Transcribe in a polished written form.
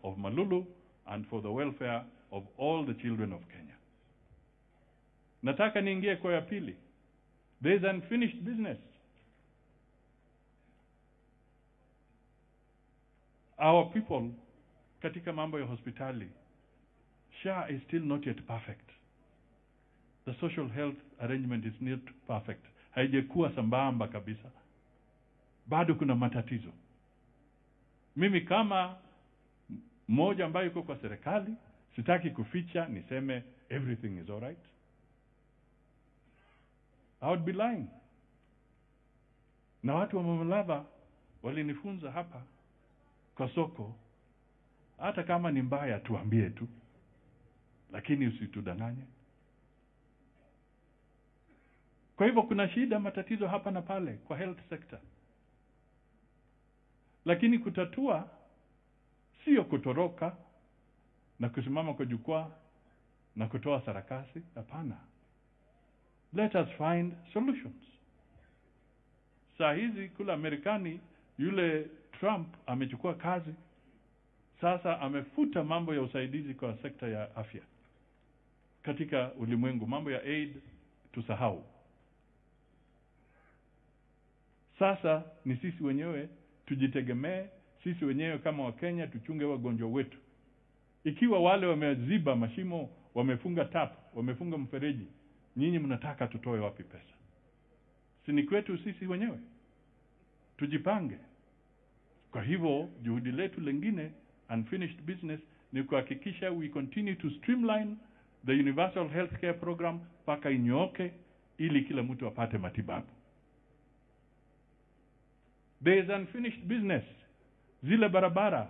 of Malulu and for the welfare of all the children of Kenya. Nataka niingie kwa ya pili. There is unfinished business. Our people katika mambo ya hospitali, SHA is still not yet perfect. The social health arrangement is not perfect. Haijakuwa sambamba kabisa. Bado kuna matatizo. Mimi kama mmoja ambaye yuko kwa serikali, sitaki kuficha niseme everything is all right. I would be lying. Na watu wa Mamalava walinifunza hapa kwa soko, hata kama ni mbaya tuambie tu, lakini usitudanganye. Kwa hivyo kuna shida, matatizo hapa na pale kwa health sector. Lakini kutatua sio kutoroka na kusimama kwa jukwaa na kutoa sarakasi, hapana. Let us find solutions. Saa hizi kula Amerikani, yule Trump amechukua kazi. Sasa amefuta mambo ya usaidizi kwa sekta ya afya katika ulimwengu, mambo ya aid tusahau. Sasa ni sisi wenyewe tujitegemee, sisi wenyewe kama Wakenya tuchunge wagonjwa wetu. Ikiwa wale wameziba mashimo, wamefunga tap, wamefunga mfereji, nyinyi mnataka tutoe wapi pesa? Si ni kwetu sisi wenyewe? Tujipange. Kwa hivyo juhudi letu lingine, unfinished business, ni kuhakikisha we continue to streamline the universal healthcare program mpaka inyooke ili kila mtu apate matibabu. There is unfinished business. Zile barabara